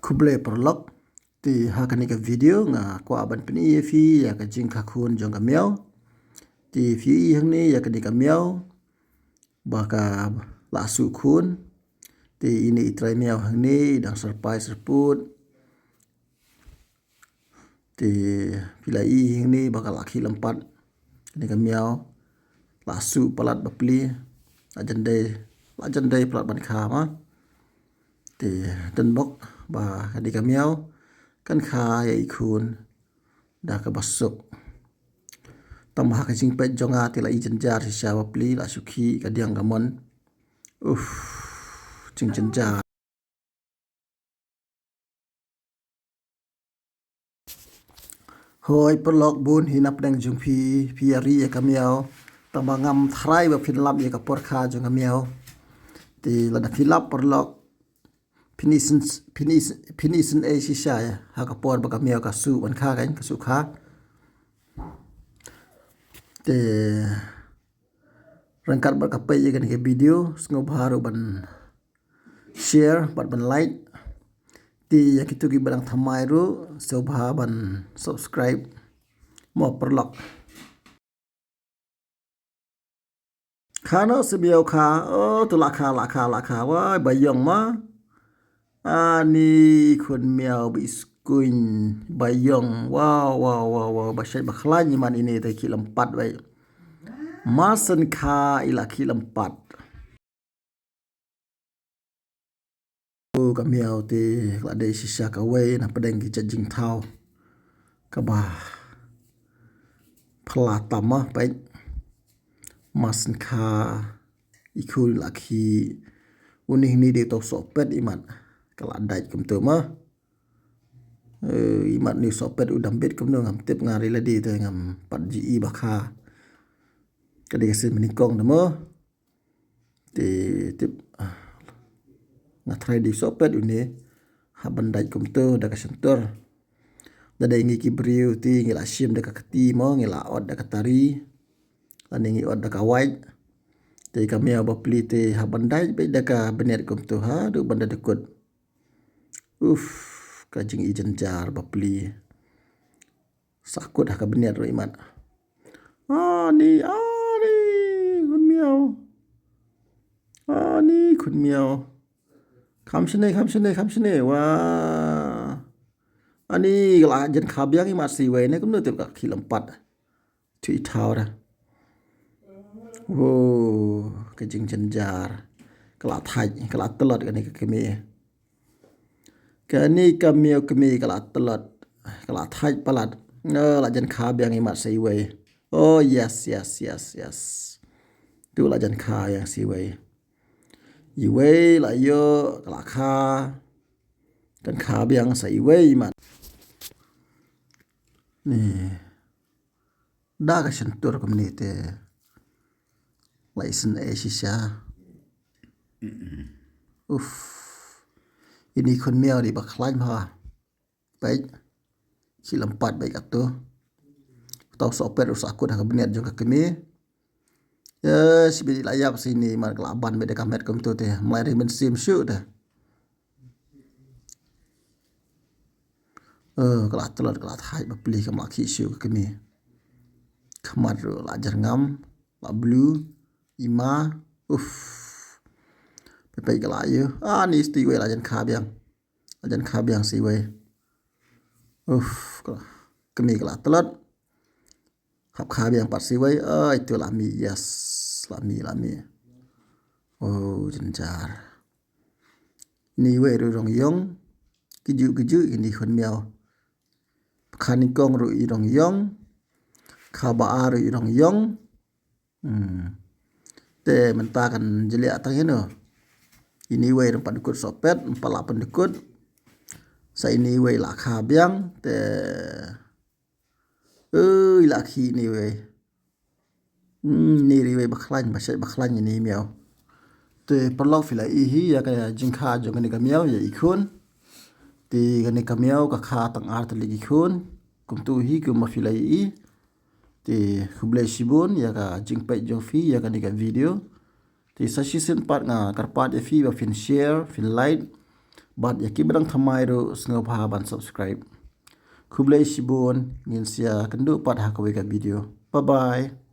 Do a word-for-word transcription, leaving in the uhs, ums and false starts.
Khublei paralok. Te ha kane ka video nga kwah ban pyni ïa phi ïa ka jingkha khun jong ka miaw. Te phi i hangne ïa kane ka miaw ba ka la suh khun. Te ine i trai miaw hangne i dang syrpai syrput. Te phi la i hangne ba ka la khih lympat. Kane ka miaw la suh palat bapli. La jan dei, la jan dei palat ban kha ma. Te don bok ba kane ka miaw kan kha ïa i khun da kaba suk. Tang ba ha ka jingpeit jong nga te la i jynjar shisha bapli, la shu khih ka diang ka mon. Uff, jingjynjar. Hoi paralok, bun hi na pdeng jong phi, phi ïa ri ïa ka miaw. Tang ba ngam tharai ba phin lap ïa ka por kha jong ka miaw. Te lada phi lap paralok, phin isyn, phin isyn, phin isynei shisha ïa ha ka por ba ka miaw ka suh ban kha, kan ka suh kha. Te ryngkat bad ka peit ïa kane ka video, sngewbha ruh ban share bad ban like. Te ïa kito kiba dang thymmai ruh sngewbha ban subscribe mo paralok. Kha noh shi miaw kha. Oh, to la kha, la kha, la kha. Wai, ba ïong ma. Ani khun miaw ba i skuin, ba ïong. Wow, wow, wow, wow. Ba shait ba khlaiñ imat ine te khih lympat beit. Mar shen kha i la khih lympat. Ka miaw te ka la dei shisha kawei na pdeng ki jait jingthaw kaba phylla tam ma, peit. Mar shen kha i khun i la khih. Une hangne dei uto u sohpet imat ka la dait kumto ma. Eh, imat une u sohpet u dang bit kumno ngam tip nga, ri lade te ngam pat ju i ba kha. Ka dei ka sien banyngkong te mo. Te tip, ah, nga tharai dei u sohpet une. Hap ban dait kumto da ka shyntur. Da dei ngi ki briew te ngi la shim da ka kti mo, ngi la ot da ka tari. Lane ngi ot da ka wait. Te ka miaw bapli te hap ban dait beit da ka bniat kumto haduh ban da dkut. Uff, ka jingi jynjar bapli. Sahkut ha ka bniat ruh imat. Ani, ani, khun miaw. Ani, khun miaw. Kham shane, kham shane, kham shane. Wah. Ani, ka la jan kha biang imat siwei ne, kumno tip ka khih lympat. Tui thaw ra. Wow, ka jingjynjar. Ka la thait, ka la tlot kane ka kmie. Kane ka miaw kmie ka la tlot, ka la thait palat. Oh, la jan kha biang imat sa iwei. Oh, yes, yes, yes, yes. Tu la jan kha biang sa iwei. Iwei la ïoh, ka la kha. Kan kha biang sa iwei imat. Ni. Da ka shyntur kumne te. La isynei shisha. Uff. Ini khun miaw dei ba khlaiñ bha. Peit. Khih lympat beit kato. Uto u sohpet u sahkut ha ka bniat jong ka kmie. Ïa, shibit la ïap sini, mar ka la ban beit da ka met kumto te. Mlai ri mynsiem shuh te. Eh, ka la tlot, ka la thait bapli, kam la khih shuh ka kmie. Khmat ruh la jyrngam, la blue, i ma, uff. Peit peit ka la ïoh. Ah, ni sti wei la jan kha biang. La jan kha biang sa iwei. Uff, ka la, kmie ka la tlot. Hap kha biang pat sa iwei. Ai, tu la mih, yes. La mih, la mih. Oh, jynjar. Ini iwei ruh i rong ïong. Kiju, kiju, ini khun miaw. Kha nyngkong ruh i rong ïong. Kha ba ar ruh i rong ïong. Hmm. Te mynta kan jylliew tang ïano. Ini iwei ruh pat dkut sohpet, pat la pyndkut. Sa ini iwei la kha biang, te. Ui, la khih ini iwei. Hmm, ini ri iwei ba khlaiñ, ba shait ba khlaiñ ini i miaw. Te paralok phi la i hi, ïa ka jingkha jong kane ka miaw, ïa i khun. Te kane ka miaw, ka kha tang ar tylli ki khun. Kumto hi, kumba phi la i. Te khublei shibun, ïa ka jingpeit jong phi, ïa kane ka video. Te sa shisien pat nga kyrpad ïa phi ba phin share, phin like, Bad ïa kiba dang thymmai ruh sngewbha ban subscribe. Khublei shibun, ngin sa ïakynduh pat ha kawei ka video. Bye bye.